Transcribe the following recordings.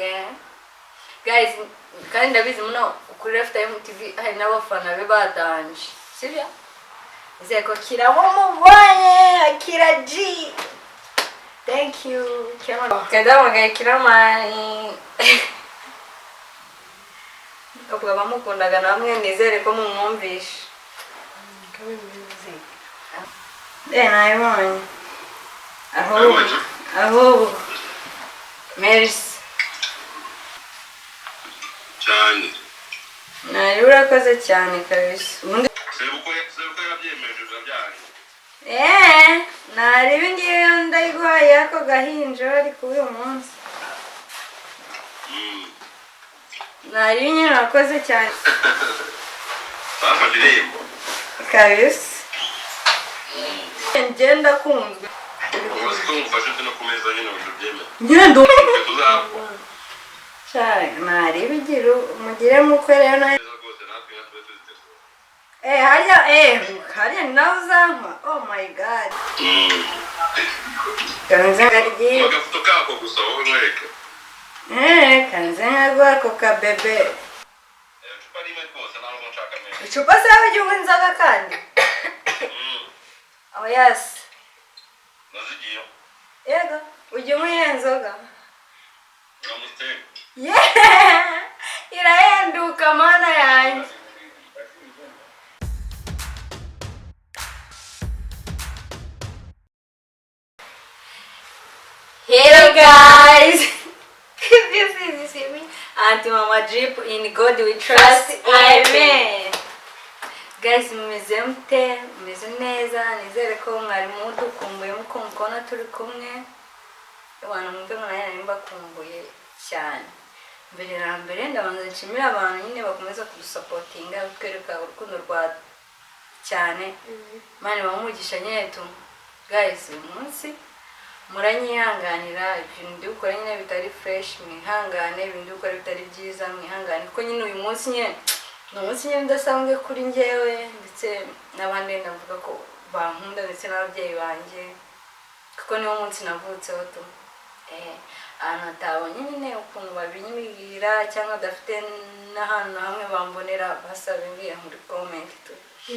Okay guys, kandi ndabizi muno kuri Left Time TV hari n'abafana be badanje, sibyo? Nizeye ko Kiramo mubonye. Akira G, thank you. Ndahamagaye Kiramani, ubwo abamukundaga namwe nizere ko mumwumvishe. Nabibonye ahubwo, ahubwo merci. Cyane. Nari urakoze cyane kabisa ubundi. Sebukwe yabyemeje, birabyanyu. Nareba ngiyo ndayiguhaye ako gahinja bari kuri uyu munsi. Nari nyine urakoze cyane. Bafashe irembo. Kabisa, ngenda kunzwe. Ubu ko ngufashe no ku meza nyine ngo tubyemere. Nyine ndu Twe tuzapfa. Nareba igira mugire mukwe rero nawe. Neza rwose, natwe nka tube tuziteguye. Harya ni nawe uzampa? Oh my God. Kanze nkaryi. Agafoto kako gusa wowe mwereke. Kanze nkaguha ako kabebe. Icupa rimwe rwose, ntabwo nshaka menshi. Icupa se ujya unywa inzoga kandi? Oh yes. Nazigiyeho. Yego, ujya unywa iyihe nzoga? Amstel. Yeah! Irahenduka, mana yanjye. Hello guys! This is me, Auntie Mama Drip. In God we trust. Amen. Guys, mumeze mute? Mumeze neza? Nizere ko mwari mudukumbuye muko mukona turi kumwe. Abantu mwumve ngo nanjye nari mbakumbuye cyane. Mbere na mbere ndabanza nshimira abantu nyine bakomeza kudusapotinga, kutwereka urukundo rwa cyane. Imana ibahe nyine tu. Guys, uyu munsi muranyihanganira, ibintu ndi gukora nyine bitari fresh, mwihangane. Ibintu ndi gukora bitari byiza, mwihangane, kuko nyine uyu munsi nyine ni umunsi nyine udasanzwe kuri njyewe ndetse n'abandi ndavuga ko bankunda, ndetse n'ababyeyi banjye, kuko niwo munsi navutseho tu. Ahantu hatabonye nyine ukuntu babinyibwira cyangwa badafite n'ahantu na hamwe bambonera, basaba bimbwira muri comment tu.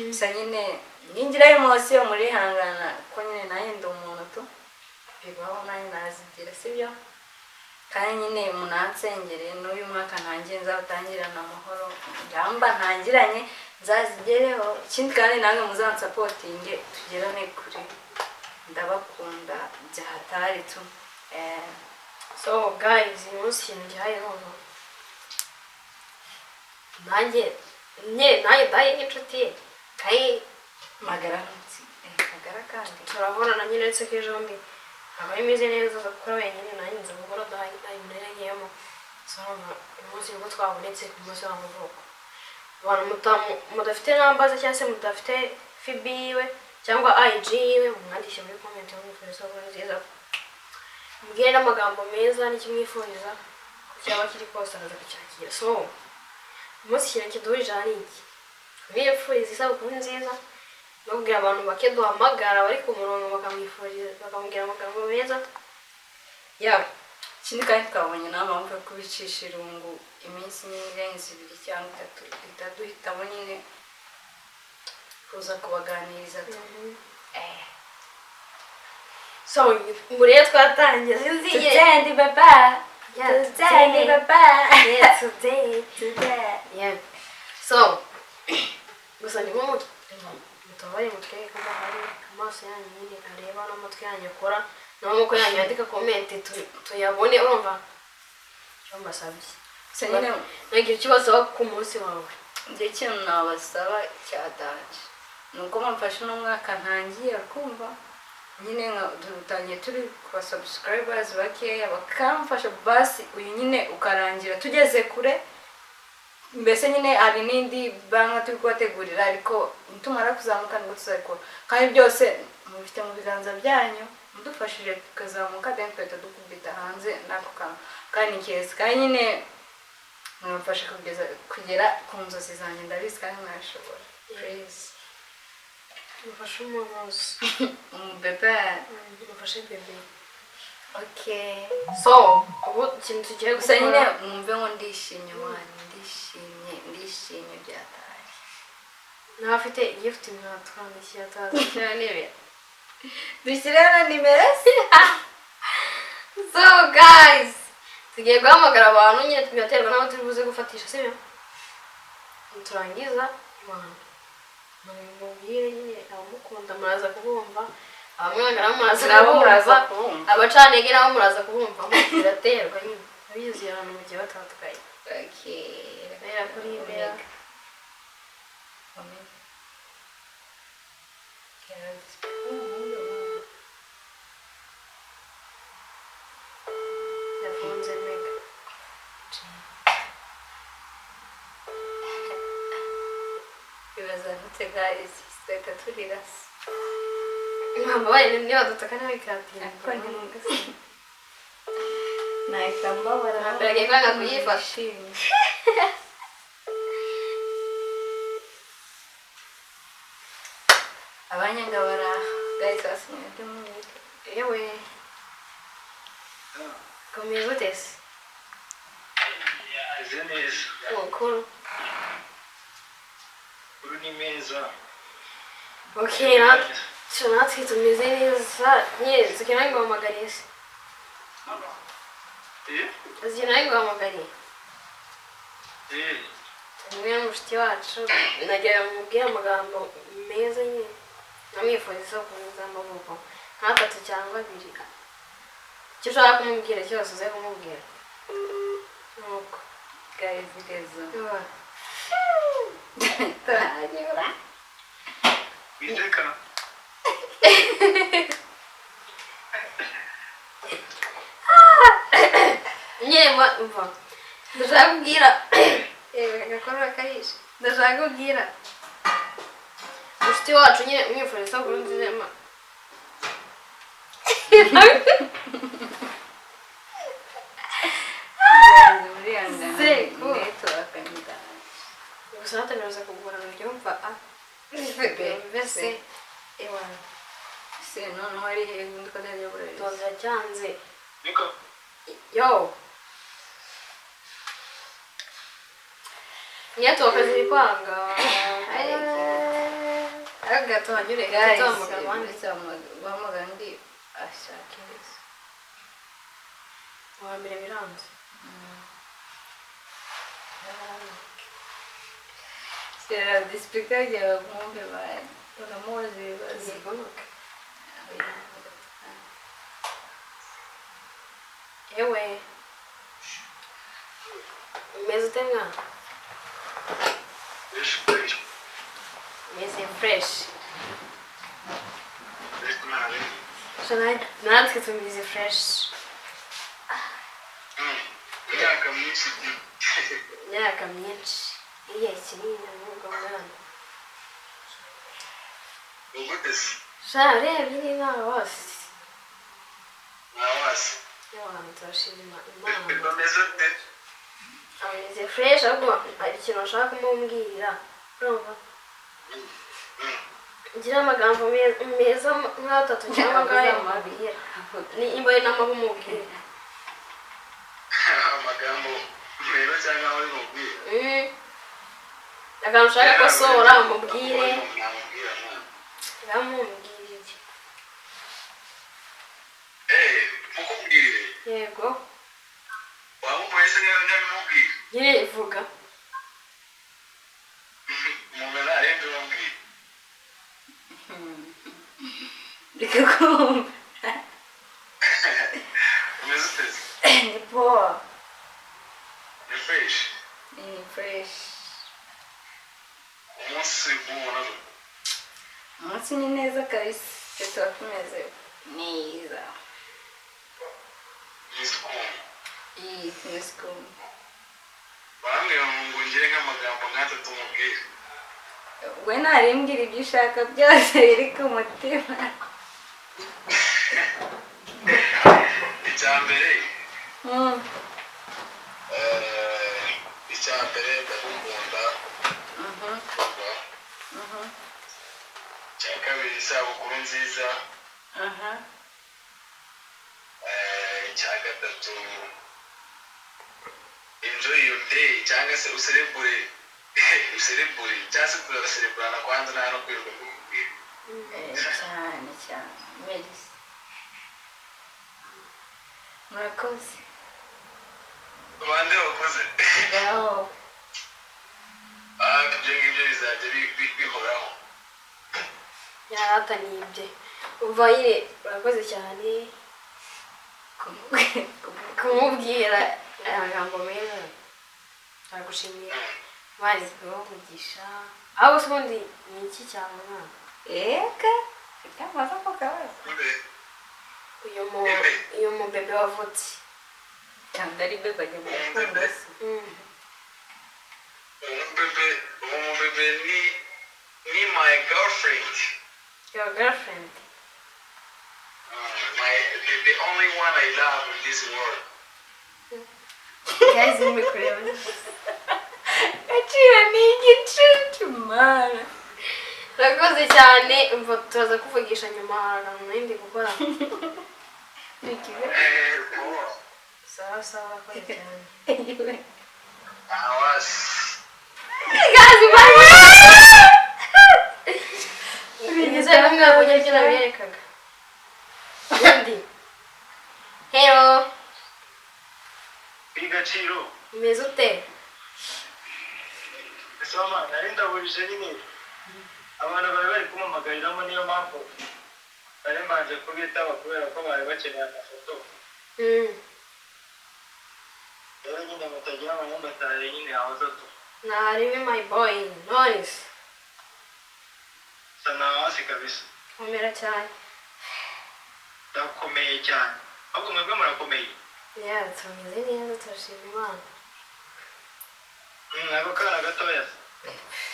Gusa nyine ningira emotion murihangana, kuko nyine nanjye ndi umuntu tu, bibaho, nanjye nazigira, sibyo? Kandi nyine munansengere n'uyu mwaka ntangiye nzawutangirane amahoro, ingamba ntangiranye nzazigereho. Ikindi kandi namwe muzansapotinge tugerane kure, ndabakunda byahatari tu. So guys, uyu munsi ikintu gihari noneho nanjye nye nanjye ndaye nk'inshuti ye kandi magara ntutsi, magara kandi. Turabonana nyine, uretse ko ejo bundi ntabwo bimeze neza, aza gukora wenyine, nanjye nza gukora adahari, nta bintu nari ngiyemo. So urumva uyu munsi nibwo twabonetse ku munsi w'amavuko. Abantu mudafite namba ze cyangwa se mudafite FB yiwe cyangwa IG yiwe, mumwandikire muri comment mumwifuriza isabukuru nziza, mubwire n'amagambo meza n'ikimwifuriza ko cyaba kiri kose akaza kucyakira. So uyu munsi ikintu kiduhurije aha ni iki: kumwifuriza isabukuru nziza no kubwira abantu bake duhamagara bari ku murongo bakamwifuriza, bakamubwira amagambo meza ya. Ikindi kandi twabonye nta mpamvu yo kubicisha irungu, iminsi nyine irenze 2 cyangwa 3, duhita duhitamo nyine kuza kubaganiriza tu. So ubu rero twatangiye, sinzigere Today ndi baba. Yeah, Today ndi today. baba. Yeah, today. Today. Yeah. So gusa ndimo mutubare mutwereke ko muhari, amaso yanyu nyine areba n'amatwi yanyu akora n'amaboko yanyu yandika comment tuyabone. Urumva icyo mbasabye? Gusa nyine nagira icyo basaba ku munsi wawe. Njye ikintu nabasaba cya danger ni uko bamfashe uno mwaka ntangiye kumva nyine nka dutangiye turi ku ba subscribers bakeya, bakamfasha basi uyu nyine ukarangira tugeze kure. Mbese nyine hari n'indi banka turi kubategurira, ariko nitumara kuzamuka nibwo tuzabikora, kandi byose mubifite mu biganza byanyu. Mudufashije tukazamuka, then tugahita dukubita hanze n'ako kantu kandi ni keza, kandi nyine mwamfasha kugeza kugera ku nzozi zanjye. Ndabizi kandi mwashobora, please. Mufashe umuntu wose. Umubebe. Mufashe bebe. Okay. So ubu ikintu tugiye Gusa nyine gukora, mwumve ngo ndishimye mwana, ndishimye, ndishimye byataye. Nawe afite gift mwatwandikiye atazishyira nibe. Dushyireho na nimero se? So guys, tugiye guhamagara abantu nyine, biraterwa n'abo turi buze gufatisha, sibyo? Turangiza abantu mubwire nyine, abamukunda muraza kubumva, abamwanga nabo muraza Nabo muraza kubumva, kubumva. Abacanege nabo muraza kubumva. Biraterwa nyine, abizi abantu mugiye batandukanye. Okay. Guhera kuri Bella. Omega. Yafunze mega. Bibaza guys, tugahita turira. Mwambabaye niba dutaka nawe ikatinda. Ariko ni nahita mbabara. Mbere agiye kwanga kuyifata. Nishimye. Abanyanga baraha guys, basigaye mubiri. Yewe, komeye gute se? Yaje neza. Mukuru. Uru ni meza. Okay, natwe tumeze neza nyine. Zikeneye ngo uhamagariye se? Eh? Zikeneye ngo uhamagariye? Eh. Umwe n'umushuti wacu, nagira mubwire amagambo meza nyine, namwifuriza isabukuru nziza y'amavuko, nk'atatu cyangwa abiri. Icyo ushaka kumubwira cyose uze kumubwira, nuko. Guys, rezo. Ewa. Turahanyura. Witeka. Nyine mva, ndashaka kubwira Yewe, agakorora kahishe. Ndashaka kubwira umushuti wacu nyine, umwifuriza isabukuru nziza Seko. Network ndanje. Gusa nategereza kugura byumva a Be, mbese ewa. Se noneho ari hehe undi ko atajya burariza? Tuza cyanze. Niko. Yo, network ziri kwanga. Ariko tuhanyure. Guys, tuhamagara abandi. uretse guhamagara undi ashake rezo. Uwa mbere biranze. Shyira disipurika kugira bamwumve, baramubaza ibibazo. Zigonoke. Yewe, umeze ute mwana? Fresh, fresh. Meze fresh. Fresh nawe. So natwe tumeze fresh. Imyaka myinshi. Imyaka myinshi, igihe kinini n'ubwo mwana. Ugute se? Sha, urebye ni nta wose. Nta wasi. Abantu turashima Imana. Bameze ute? Ameze fresh, ahubwo hari ikintu bashaka kumubwira, urumva? Ngira amagambo meza nk'atatu cyangwa angahe mubwira, nimba ari n'amabi umubwira. Amagambo meza cyangwa aho mubwira? Akantu ushaka kosohora umubwire. Namubwira mwana. Uramubwira iki? Eh, mukubwire. Yego. Wamubwiye se niba ntabimubwira? Nyine ivuga. Umuntu ntarenze umubwira. Reka kumva. Umeze ute se? Ni poa. Ni fresh. Ni fresh. Umunsi mubona gute? Umunsi ni neza kabisa, twe tuba tumeze neza. Ni sikumwe. Iyi ni sikumwe. Barambwira ngo ngire nk'amagambo nk'atatu mubwire. We ntarimbwira ibyo ushaka byose biri ku mutima. Icya mbere, icya mbere ndagukunda. Icya kabiri, isabukuru nziza. gatatu, enjoy your day, cyangwa se userebure, userebure, cyangwa se turasereburana kwanza, nta no kwirirwa mbikubwira. Cyane cyane, merci, murakoze. Bande bakoze? Ngaho. Ah, ibyo ngibyo bizajya bihoraho. Yaratanibye. Umva nyine, urakoze cyane kumubwira amagambo meza. Aragushimira, Imana iguhe umugisha. Ahubwo se ubundi ni iki cyabona? Eka cyamaze ako kabazo. Uyu mubebe wavutse. Cyangwa ari bebe ajya mu rukundo se? Umubebe, umubebe ni my girlfriend. Your girlfriend? The only one I love in this world. Guys, muri kureba. Agaciro ni igicucu, mana. Urakoze cyane. Umva, turaza kuvugisha nyuma, hari akantu nari ndi gukora. Ni ikigo. Oh, Sawa sawa, urakoze cyane. Awas. Guys, bye. Nizere ko mwabonye ibyo naberekaga. Ubundi hello. Bigaciro. Umeze ute? Soma, nari ndaburije nyine. Abantu bari bari kumpamagariramo, niyo mpamvu nari mbanje kubitaba, kubera ko bari bakeneye amafoto. Rero nyine mutagira abanyambatari nyine yahoze tu. Naribi, my boy, nonese? Sa hasi kabisa. Komera cyane. Ndakomeye cyane. Ahubwo mwebwe murakomeye? Yeah, tumeze neza, turashima Imana. Ako kana gatoya se?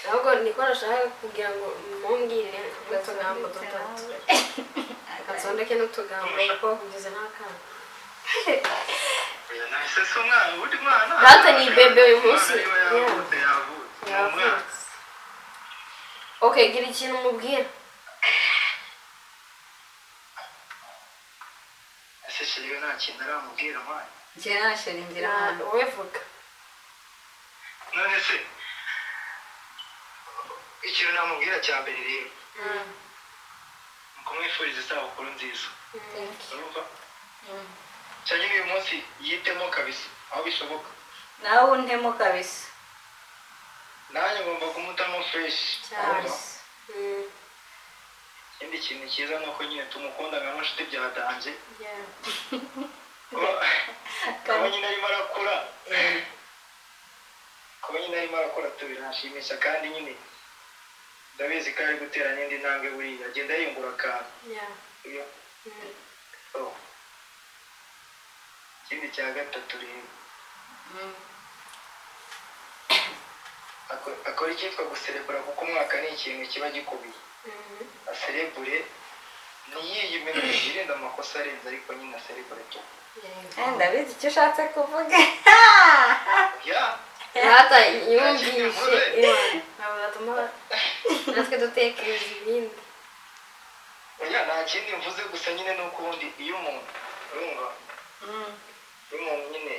Ahubwo niko nashaka kugira ngo mumbwire n'utugambo dutatu, gatsondeke n'utugambo kuko kugeza n'akana. Oya, nahise se umwana, ubundi mwana. Data ni bebe uyu munsi. Umwana niba yavutse, yavutse. Ni umwana. Yavutse. Okay, gira ikintu umubwira. Ese chéri we nta kintu aramubwira, mwana? Njye nta chéri ngira hano. Wowe vuga. None se ikintu namubwira cya mbere rero ni ukumwifuriza isabukuru nziza. Thank you. Urumva cyane, uyu munsi yitemo kabisa aho bishoboka. Nawe untemo kabisa. Nanjye ngomba kumutamo fresh. Cyane. Urumva? Ikindi kintu cyiza ni uko nyine tumukunda nka mushuti byatanje. Kuba nyine arimo arakura, kuba nyine arimo arakura tubiranshimisha, kandi nyine ndabizi ko ari gutera n'indi ntambwe, buriya agenda yiyungura akantu. Iyo. Oh. Ikindi cya gatatu rero, akora icyitwa guserebura, kuko umwaka ni ikintu kiba gikubiye. Aserebure, ntiyiyime, yirinde amakosa arenze, ariko nyine aserebure tu. Ndabizi icyo ushatse kuvuga. Ya. Data yumvise. Ntabwo batuma natwe dutekereza ibindi. Oya, nta kindi mvuze, gusa nyine ni uko ubundi iyo umuntu, urumva, iyo umuntu nyine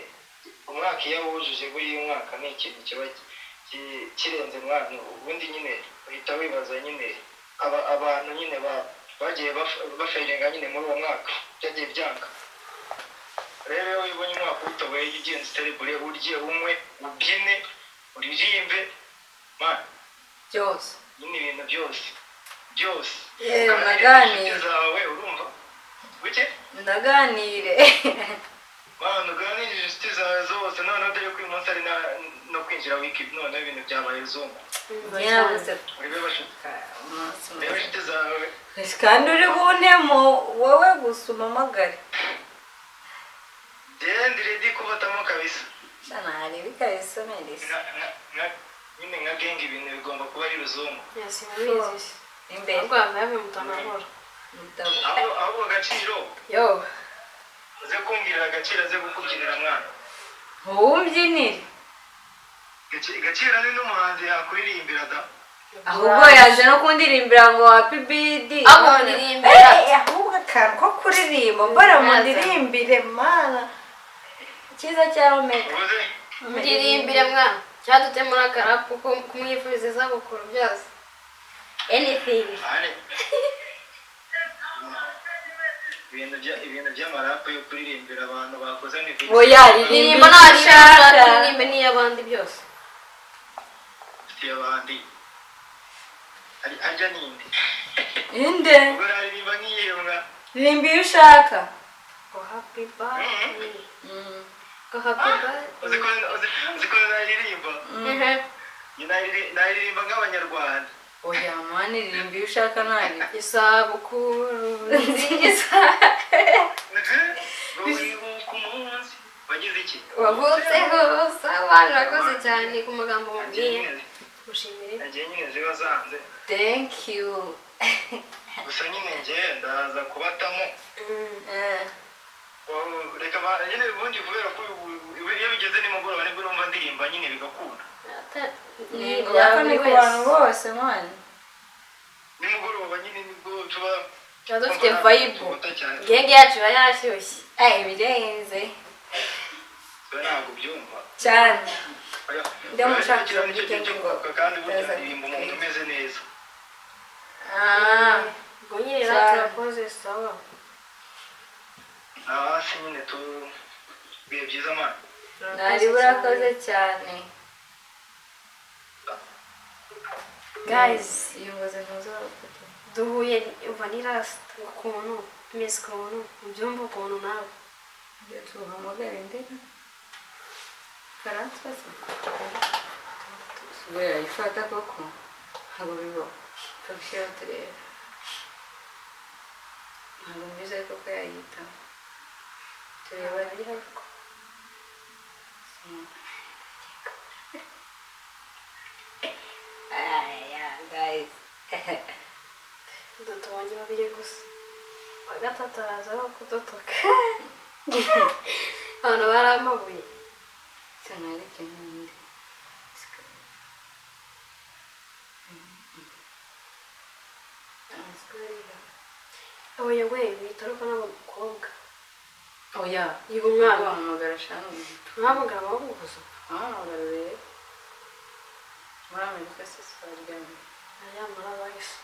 umwaka iyo awujuje, buriya umwaka ni ikintu kiba kirenze, mwana. Ubundi nyine uhita wibaza nyine abantu nyine bagiye bafailinga nyine muri uwo mwaka, byagiye byanga. Rero iyo ubonye umwaka uwutoboye, jya ugenda userebure, urye, unywe, ubyine, uririmbe, man. Byose. Nyine ibintu byose byose. Yewe, Uganire naganire. n'inshuti zawe, urumva buke. Ndaganire. Mwana, uganirije inshuti zawe zose. Noneho dore ko uyu munsi ari no kwinjira wiki, noneho ibintu byabaye zungu. Yabuze. Urebe bashuti, Umunsi urebe mwiza. inshuti zawe. Kandi uri buntemo wowe gusa umamagare. Njyewe ndi ready kubatamo kabisa. Shana hari kabisa, merci. Nyine nka gang ibintu bigomba kuba ari ruzungu. Yes, murabizi. Imbere. Ahubwo yambaye mutanahora. Ahubwo Agaciro, Yo. uze kumbwirira Agaciro aze kukubyinira, mwana. Wowe umbyinire. Gaciro ni n'umuhanzi, yakuririmbira da. Ahubwo yaje no kundirimbira ngo happy birthday. Ahubwo muririmbira. Ahubwo akantu ko kuririmba mbora mundirimbire, mana. Cyiza cya Omega. Ubuze. Muririmbire mwana cyadute muri akarapu kumwifuriza izabukuru byose anything. Ane. Ibintu by'amarapu yo kuririmbira abantu bakoze ni Oya, ririmba ririmba nta icyo ushaka. Ririmbe n'iy'abandi byose. Ifitiye abandi. Harya ninde? Inde. Ubwo naririmba nk'iyemwa. Ririmba iyo ushaka. Go happy birthday. Go happy birthday. Uzi ko naririmba. Njye naririmba nk'abanyarwanda. Oya man, ririmba iyo ushaka nari. Isabukuru nziza. Ngo wibuke umunsi wagize iki? Wavutseho. Abantu urakoze cyane ku magambo mubwiye. Mushimire. Nagiye nyine ziba zanze. Thank you. Gusa nyine njye ndaza kubatamo. Oh, reka nyine ubundi kubera ko iyo bigeze nimugoroba nibwo numva ndirimba nyine bigakunda. Ni Ni ibya buri ku bantu wese. Bose man. Nimugoroba nyine nibwo tuba Tuba dufite vibe. Tubuta cyane. Genge yacu iba yashyushye. Ay, birenze. Tuba ntabwo byumva. Cyane. Oya, Ndamushaka kiriya nicyo gihe cyo ngo kuruhuka kandi burya ndaza aririmba umuntu umeze neza. Ah. Ubwo nyine rero Cyane. turakoze sawa. Hasi nyine tu ibihe byiza man. Nari burakoze cyane. Guys, iyo ngoze ntuzabafata. Duhuye uva ni last ukuntu meze, ukuntu ubyumva, ukuntu nawe. Ibyo tuhamagara indera. Karatwase. Subira yayifata koko. Ntabwo bibaho. Tukabishyiraho turebe. Ntabwo mbizi ariko ko yayitaho. Tureba ariko. Aya, guys. Tubonye babiri gusa, uwa gatatu araza aho kudutuka abantu bari amabuye. Sinareke n'undi. Oya we, witoroka n'abakobwa. Oya. Yiga umwana. Wahamagara shanu. Ntabwo abahungu gusa. Wahamagara rero. Muri Amerika se baryamye? Aryamara abahise.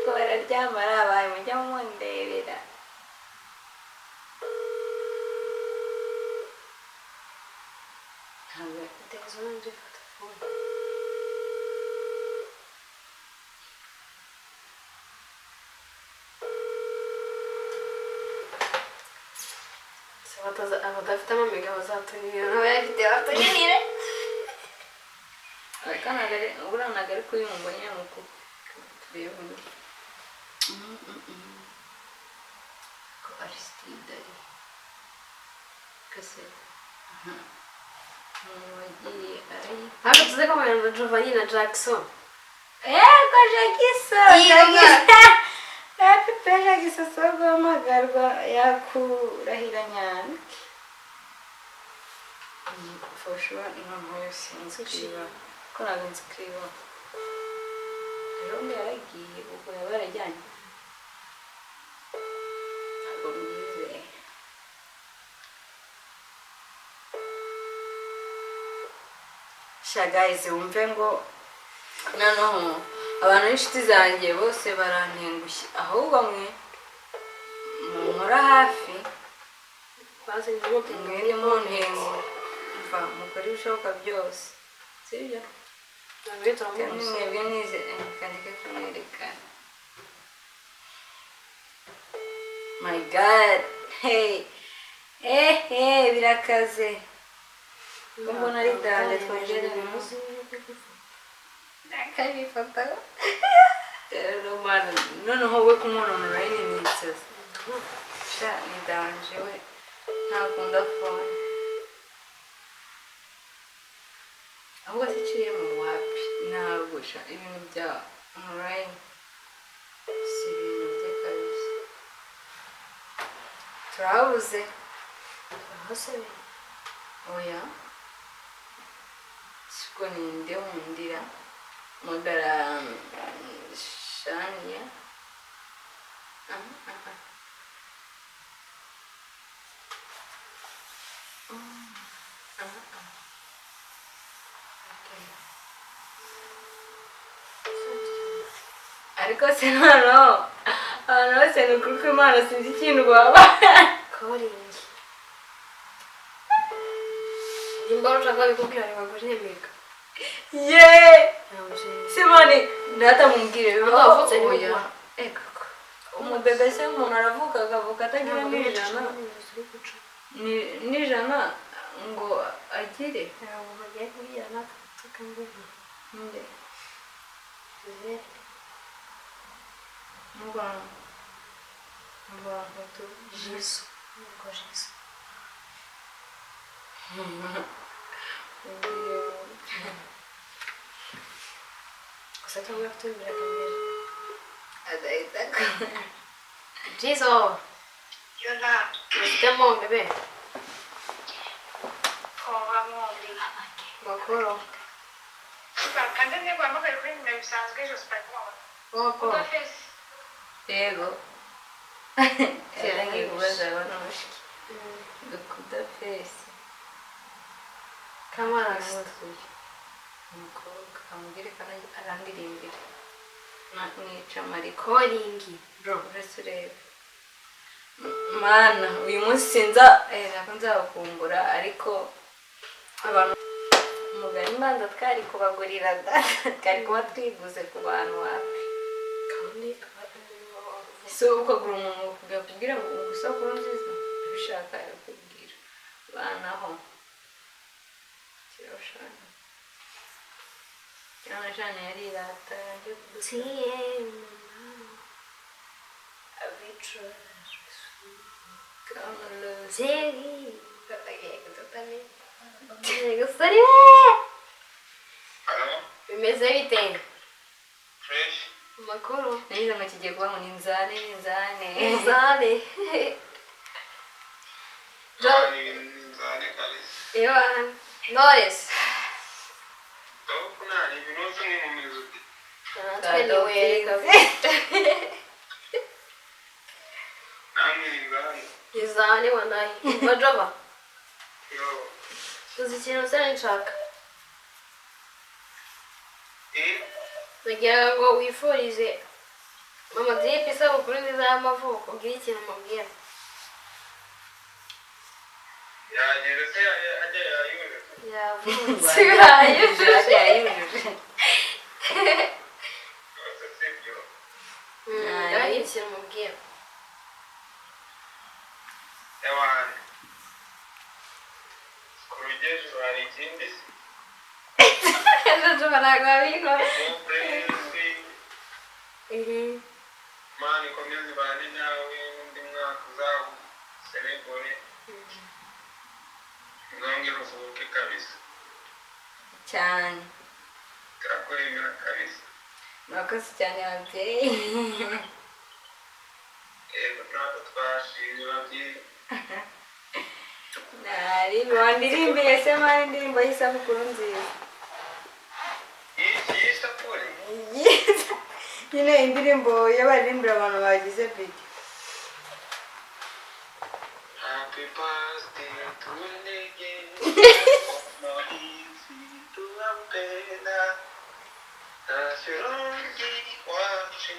Ko bararyama ari abaye mujya mundebera. Ntabwo Désolé, j'ai fait phone. Abadafite amamega bazatunira, n'abayafite batunyinire. Ariko ntabwo ari buriya, ntabwo ari kuyumva nyine muku turebe undi ko Aristide ari kase umuntu wagiye ari Ntabwo tuzi ko na Giovanni na Jackson. Yego, Jackson. Yego. Jackson, happy pe Jackson, so guhamagarwa yakurahira nyane for sure. Noneho yo sinzi kwiba ko ntabwo nzi kwiba. Rero undi yaragiye, ubwo yaba yarajyanye, ntabwo mbyizeye. Sha guys, wumve ngo noneho abantu b'inshuti zanjye bose barantengushye, ahubwo mwe munkora hafi. Bazanye imodoka. Mwe ni muntengura mva mukore ibishoboka byose, sibyo? Ntabwo Kandi turamuzi. Mwebwe nize kandike kumwerekana. My God, hey, eh eh, birakaze ko mbona ari danger. Twongere akabifata rero mana, noneho we kumubona online ni insazi sha, ni danger. We ntakunda phone, ahubwo se iciye mu wapi, ntabwo sha ibintu bya online si ibintu bye kabisa, turabuze. Turahasebe. Oya, siko ninde wundira magara shaniya. Ah, ah, ah. Ariko se noneho abantu bose, ni ukuri kw'Imana, sinzi ikintu baba. Kabaringi. Nimba ushaka bikubwira ntibagujemeka. Ye simoni, data, mumbwire, bibaho? Wavutse ni Oya. uwa. Ego. Umubebe se, umuntu aravuka, akavuka atagira n'ijana, n'ijana ngo agire. Ntabwo bagiye kubwira n'akatuka. Nde? Mu Rwanda, mu Rwanda tu. Jesu. Ubwo Jesu. Ugiye. Gusa cyangwa afite imbere kamere. Adahita. Jesu. Yola, Ufitemo bebe. Koba mwombi. Makuru. Kandi ntiguhamagaye kuri nimero bisanzwe, Joseph ari kumubona. Koko. Udafise. Yego, yarangiye kubaza abana mushiki dukuda fesi. Kamana. Umukobwa amubwire ko arandirimbira mwica mariko. Koringi. Bro, uretse urebe, mana, uyu munsi sinza, nako nzabakumbura, ariko abantu umugani mbanza twari kubagurira da, twari kuba twiguze ku bantu, wapi. Kandi Si ukagura umuntu ukubwira ngo isabukuru nziza, ubishaka yakubwira banaho kirashana cyane cyane yarirata yagiye Tiye. kudusura. Zeri. Gusore. Hello? Bimeze bite? Fresh. Amakuru. Nagize ngo kigiye kuba ngo ni nzane, ni nzane. Nzane. Nzane kabisa. Ewa. Knowless. Top nani, ibintu ni mu mizuti. Natwe ni wera. Namwe ni nzane. Nzane wanayi. Bajova. Yo. Uzi ikintu usa nshaka? Eh? Nagira ngo wifurize Mama Drip isabukuru nziza y'amavuko, ugire ikintu umubwira. Yageze se ajya yayujuje? Yavutse yayujuje. Yayujuje. Rwose sibyo. Ugire ikintu umubwira. Ewana. Ku rugejo hari ikindi se? Jova ntabwo wabikora. Uburezi. Imana ikomeze ibane nawe n'undi mwaka uzawuserebure. Uzongere uvuke kabisa. Cyane. Turakuremera kabisa. Murakoze cyane, ababyeyi. Yego, ntabwo twashimye ababyeyi. Nari wandirimbiye se mani, indirimbo y'isabukuru nziza? Iki y'isapure? Nyine indirimbo iyo baririmbira abantu bagize bidi. Happy birthday to Ndege. Tunampenda. Nashirungi wacu.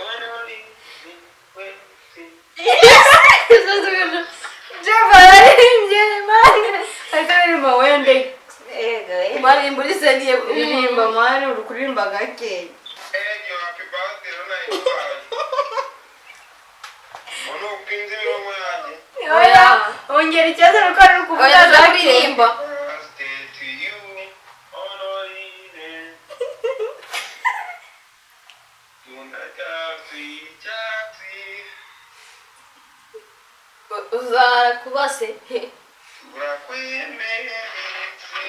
Onolizi wesi. Jova yaririmbye mani, ahita aririmba wende ego. Maririmbo riseniye. Uririmba mani, uri kuririmba gakeya. Ejo happy birthday runayitwaye. Ono upinze imirongo yanjye. Oya, ongera ikibazo nuko ari ukuvuga Oya, gake. kuririmba. Birthday to you. Honorine. Tunda cyatsi cyatsi. Uzara kuba se. Turakwemeretse.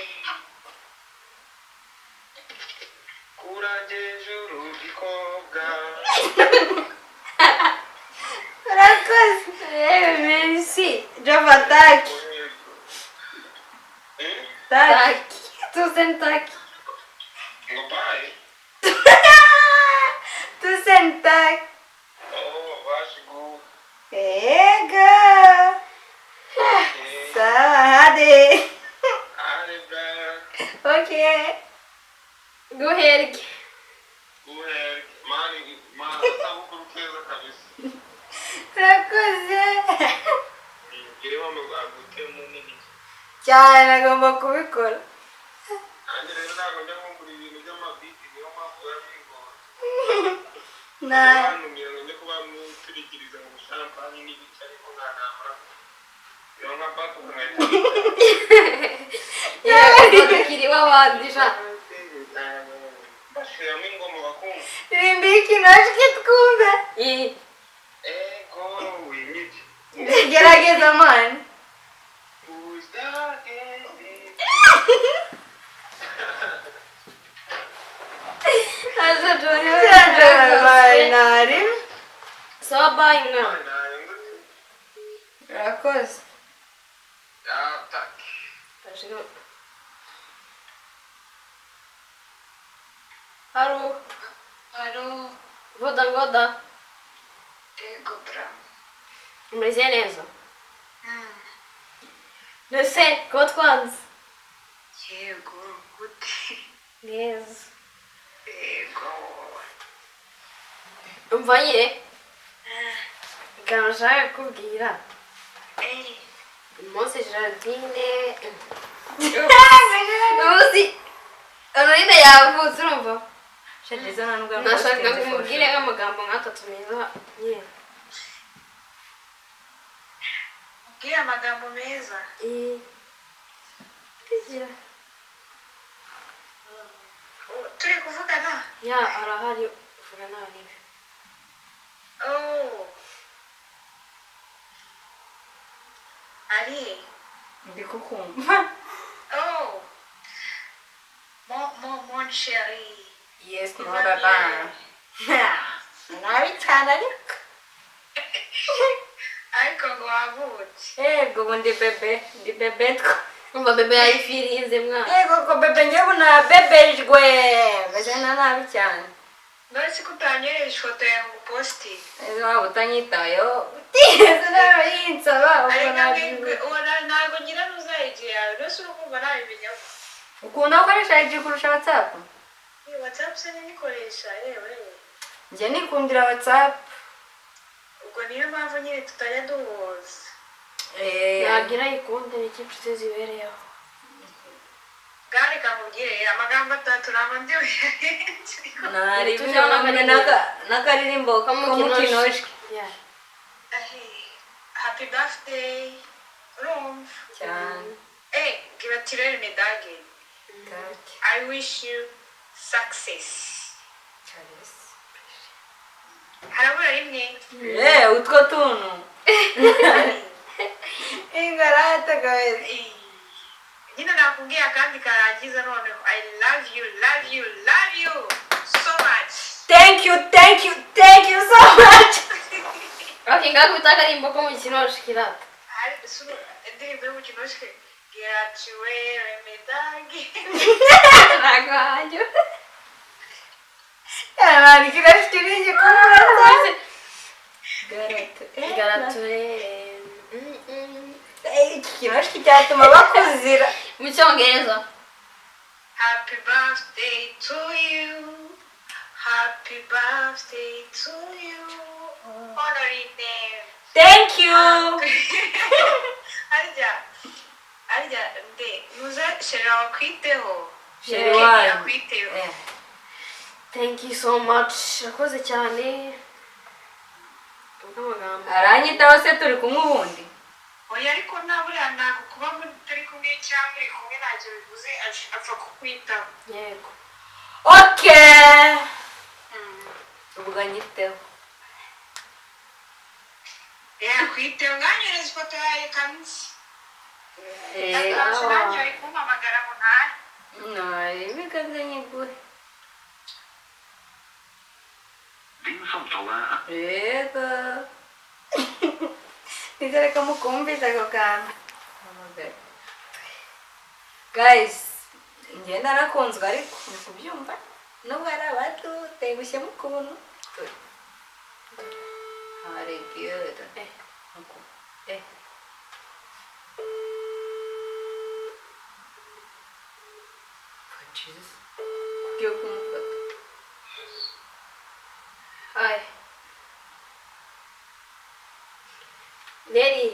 Kurageje urugikobwa. Urakoze. Yewe, merci. Jova, taki. Eh? Taki. Takk. Tusen takk. Ngo bye. Tusen takk. Oh, varsågod. Ego. Okay. Sawa, ha det. Ha det bra. Okay. God helg. God helg. Urakoze. Ngire mama agutemo nini. Cyane agomba kubikora. Nanjye rero ntabwo njya nkumbura ibintu by'amabiti, niyo mpamvu biba bingora. Na Bantumira ngo njye kuba muturikiriza ngo champagne n'ibiki, ariko ntanamara. Iyo nka bato nkahita Yewe w'abandi sha. Bashiramo ingoma bakumva. Ririmba ikinojwi twumve. Ego winyiki. Gerageza mani. Uzagende. Aza John. Nari. Sawa, bye mwana. Nayo ngutse. Urakoze. Ah, tak. Haro. Haro. Voda ngoda. Yego bra. Umeze neza. Mbese kuba twanze. Yego gute? Neza. Yego. Umva nyine. Ikintu nshaka kukubwira. Eh. Uyu munsi Geraldine. Umunsi Honorine yavutse, urumva? Nashakaga kumubwira nk'amagambo nk'atatu meza nyine. Ubwire amagambo meza. Eh. Turi kuvugana? Ya, arahari, uvuga nabi. Oh. Ari. Ndi kukumva. Oh. Mon chéri. Yes, no baba. Nabi cyane ariko. Ariko ngo wavutse. Yego ubu ndi bebe, ndi bebe two. Umva bebe yayifirize mwana. Yego ko bebe njyewe ubu nabebejwe. Meze na nabi cyane. None se ko utanyohereje ifoto yawe ngo upositinge? Ese waba utanyitayeho utigeze nawe yinsaba ubwo Ariko nabyibuka. ntabwo ngira n'uzayigiye yawe, none se uri kumva nabimenya ko? Ukunda gukoresha IG kurusha WhatsApp? Iyi WhatsApp se nikoresha yewe. Njye nikundira WhatsApp. Ubwo niyo mpamvu nyine tutajya duhuza. Eh, Nagira ikunde niki inshuti zibereyeho. Gare kamubwire amagambo atatu ntabwo ndi buyarenze. nari Tujya bimwe n'akaririmbo ko mu kinojwi. Ya. Happy birthday. Urumva? Cyane. Eh, gratirere medage. I wish you success. Harabura rimwe. Eh, utwo tuntu. Ingarata kabisa. Eh, nyine nakubwiye akandi karangiza noneho. I love you, love you, love you so much. Thank you, thank you, thank you so much. Okay, ngakubita akarimbo ko mu kinoshi kirata. Ari indirimbo y'umukino w'ishwe. Gratirere medage. Ntabwo wajya. Yarari kirashikirije kumurata. Garatu. Garature. Iki kinoshyi cyatuma bakuzira. Mu cyongereza. Happy birthday to you. Happy birthday to you. Honorine. Thank you. Arya, arya, nde, muze sheri wakwiteho. Sheri wanyu. Akwiteho. Eh. Thank you so much. Urakoze cyane. Ubw'amagambo. Aranyitaho se turi kumwe ubundi. Oya ariko nta buriya ntabwo kuba mutari kumwe cyangwa muri kumwe ntacyo bivuze, apfa kukwitaho. Yego. Okay. Ubwo anyiteho. Yakwiteho, nganyohereza ifoto yawe kanzi. Eh, Nanjye bari kumpamagara ngo ntahe. nari bikaze nyiguhe. Yego. Nizere ko mukumvise ako kantu. Guys, njye narakunzwe ariko muri kubyumva nubwo hari abadutengushye mu kuntu. Hari good. Eh. Eh. Oh, Jesus. Kugiye kumufata. Hi. Neri,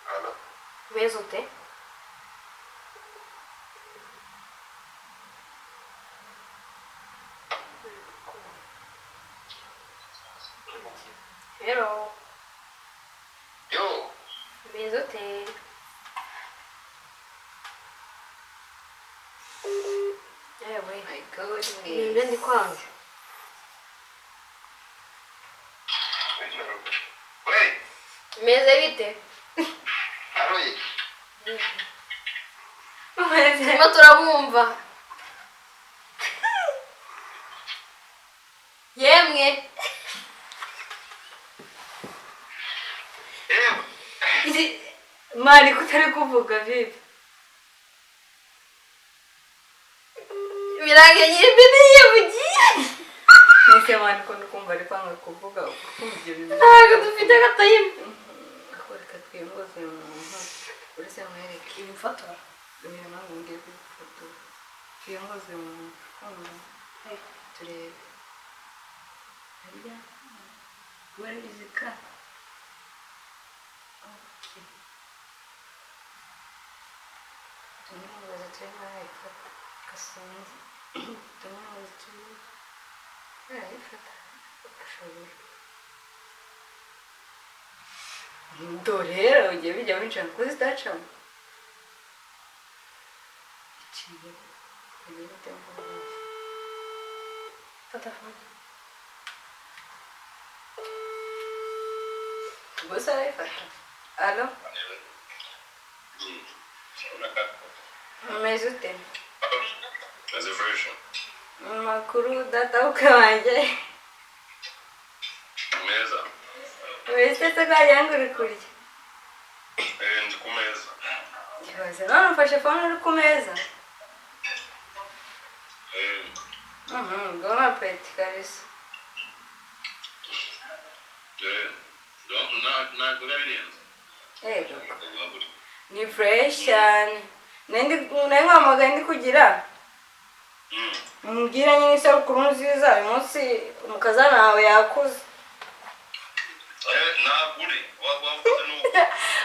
Halo. umeze ute? Hello, Yo. umeze ute? Yewe, My goodness. nibyo ndi kwanga. Wey. Umeze bite? Aroye. Umeze Turimo turabumva. Yemwe, Yewe. Mani kutari kuvuga vipi? birangiye nyimbi niyivugiye. Nese mani ko ndikumva ari kwanga kuvuga kumva ibyo bintu. Ntabwo dufite agatayimu. Reka twiyongoze umuntu uretse mwereke Ibifotora. uyu ntabwo ngiye kugufotora. Twiyongoze umuntu kumva turebe. Harya where is the car? Okay. Tumwongoze turebe arayifata. Gasunze. Tumwongoze turebe arayifata. Ashobora. Dore rero ugiye bijya wicara kuko zitacamo. Iciye. Bigiye bite mvuga. Fata fone. Ubwo se arayifata. Alo, umeze ute? Meze fresh. Amakuru data wanjye. Meza. Wese se wagira ngo uri kurya. Eh, ndi ku meza. Ibaze none ufashe phone uri ku meza. Eh, Bon appétit kabisa. eh. Ntabwo biba birenze. Yego. Ntabwo. Ni fresh cyane. Nari nkwamagaye ndi kugira. Mbwira nyine isabukuru nziza uyu munsi umukazana wawe yakuze. Eh, ntabwo uri. Wavuze n'ubu.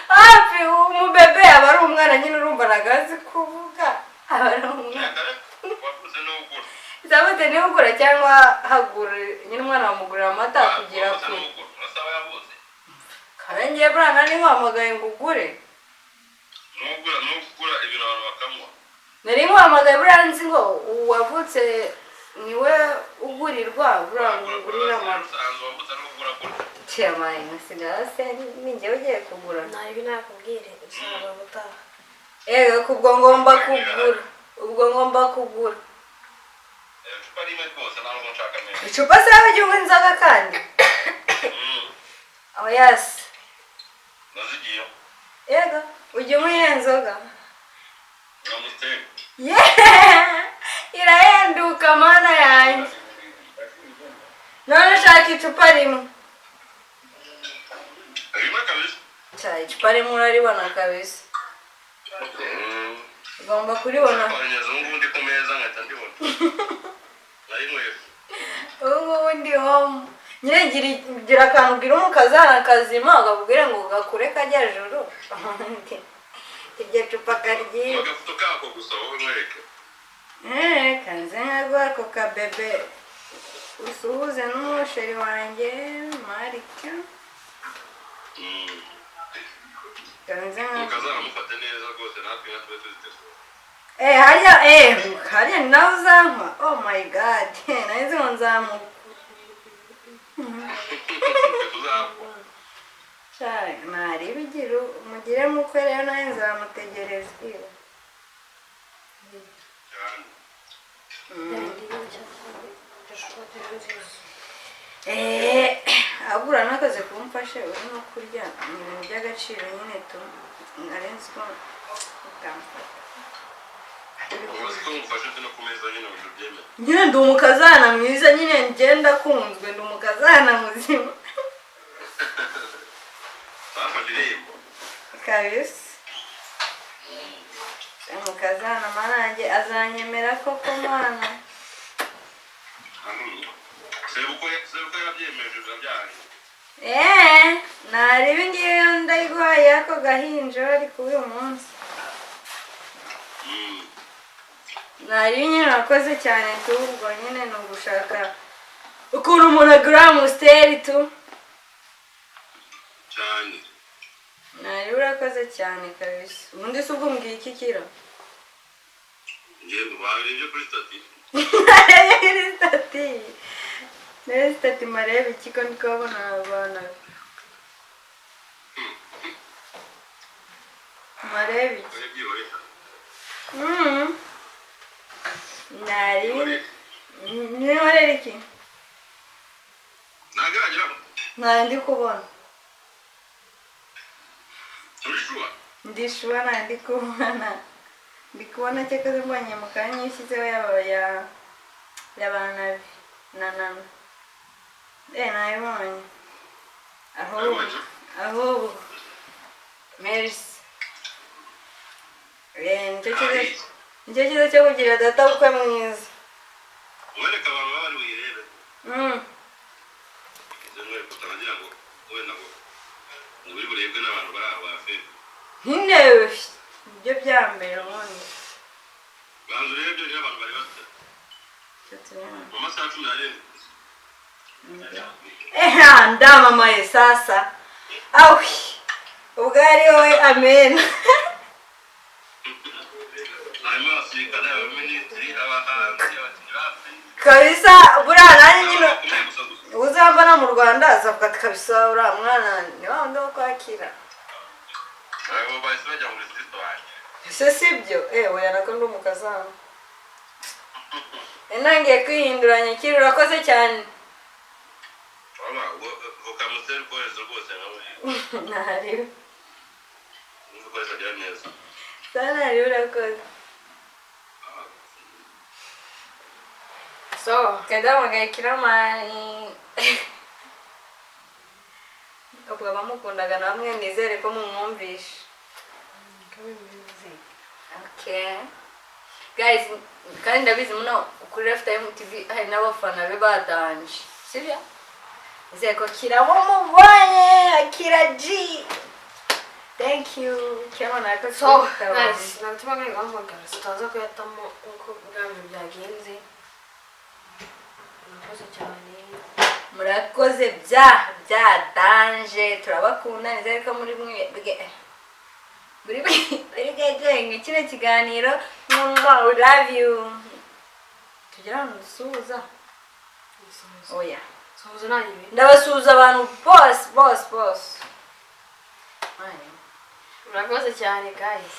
Hafi umubebe aba ari umwana nyine urumva ntabwo azi kuvuga. Aba ari umwana. Wavuze n'ugura. Zabute niba ugura cyangwa hagura nyine umwana bamugurira amata kugira Wavuze kure. n'ugura. Urasaba yavuze. Kandi ngiye buriya nari nkwamagaye ngo ugure. N'ugura, n'ugura ibintu abantu bakamuha. Nari nkwamagaye buriya nzi ngo uwavutse niwe ugurirwa buriya ngo ugurire amata. Usanzwe wavuze ari ugura gutya. Cyamaye nkasigara se ni njyewe ugiye kugura. Ntabwo nakubwire uzaba ubutaha. Ego ubwo ngomba kugura. Ubwo ngomba kugura. Icupa rimwe rwose ntabwo nshaka menshi. Icupa se ujya unywa inzoga kandi? Oh yes. Nazigiye. Yego, ujya unywa iyihe nzoga? Amstel. Yeah! Irahenduka mana yanjye. None ushaka icupa rimwe. Rimwe kabisa. Cya icupa rimwe uraribona kabisa. Ugomba kuribona. Neza ubu ngubu ndi ku meza nkahita ndibona. Narinyweye. Ubu ngubu ndi home. Nyine gira akantu ubwira umukazana kazima ukabwira ngo gakure kajya juru. Iryo cupa karyiba. Agafoto kako gusa wowe mwereke. Eh, kanze nkaguha ako kabebe usuhuze n'umusheri wanjye Marika. Kanze nkaguha. Mukazana neza rwose natwe natwe tuzitegura. Eh, harya harya ni nawe uzampa? Oh my god. Nari nzi ngo nzamuka. Tuzapfa. Cyane, nareba igira umugire mukwe rero nawe nzamutegereza. Iwe. Cyane. Eh, agura nakaze kumfashe urimo kurya ni ibintu by'agaciro nyine tu nari nzi ko utamfata. Ubu ko ngufashe ndi no ku meza nyine ngo ubyemere. Nyine ndi umukazana mwiza nyine ngenda kunzwe ndi umukazana muzima. Bafashe irembo. Kabisa. Umukazana manange azanyemera koko mana. Sebukwe sebukwe yabyemeje birabyanjye. Nareba ngiyo ndayiguhaye ako gahinja bari kuri uyu munsi. Nareba nyine urakoze cyane tu. Ubwo nyine ni ugushaka ukuntu umuntu agura Amstel tu. Cyane. Nareba urakoze cyane kabisa. Ubundi se ubwo umbwiye iki kiro? Ngewe wabirebye kuri status. Narebye status. Narebye status, marebe iki ko ndi kubabona abana. Marebe iki? Warebye. Nari nihorera iki? Ntabwo arageraho. Ntayo ndi kubona. Uri sure? Ndi sure ntayo ndi kubona. Ndi kubona cyakoze mbonye mu kanya ushyizeho yaba ya y'abana be na nana. Nayibonye. Ahubwo Wabibonye? ahubwo. Merci. Nicyo cyiza cyo kugira data bukwe mwiza. Wereka abantu baba bari buyirebe. Izo nkweto utagira ngo wenda ngo ngo uri burebwe n'abantu bari aho ba feke. Nyine ibyo bya mbere ubundi. Banza urebe ibyo abantu bari bafite. Icyo turimo. Mu masaha 17. Eha, ndamamaye sasa. Awi. Ubwo ari wowe, amen. Harimo abasirikare, abaminisitiri, abahanzi, abakinnyi ba filime. Kabisa buriya nanjye nyine Bakomeye gusa gusa. uzambona mu Rwanda azavuga ati kabisa uriya mwana ni wa wundi wo kwakira. Abo bahise bajya muri sisito wanjye. Ese sibyo? Oya nako ndi umukazana. Ntangiye kwihinduranya kiri urakoze cyane. Waba ukamuseri kohereza rwose nawe. Ntariwe. Uzi ko agira neza. Sana ntariwe urakoze. So Kadamugaye kiramani. Ubwo abamukundaga namwe nizere ko mumwumvishe. Okay. Guys, kandi ndabizi muno kuri Left Time TV hari n'abafana be badanje. Sibyo? Nizere ko Kiramo mubonye, Akira G. Thank you. Kiramo nako. So guys, ntabwo tuba ngiye guhamagara tutaza kuyatamo uko bwa mbere byagenze. Murakoze cyane. Murakoze bya bya danje, turabakunda. Nizere ko muri mwe muri muri bwegenge kino kiganiro. Mwah, we love you. Tugira ahantu dusuhuza. Oya. Suhuza nanjye ibi. Ndabasuhuza abantu bose bose bose. Murakoze cyane guys.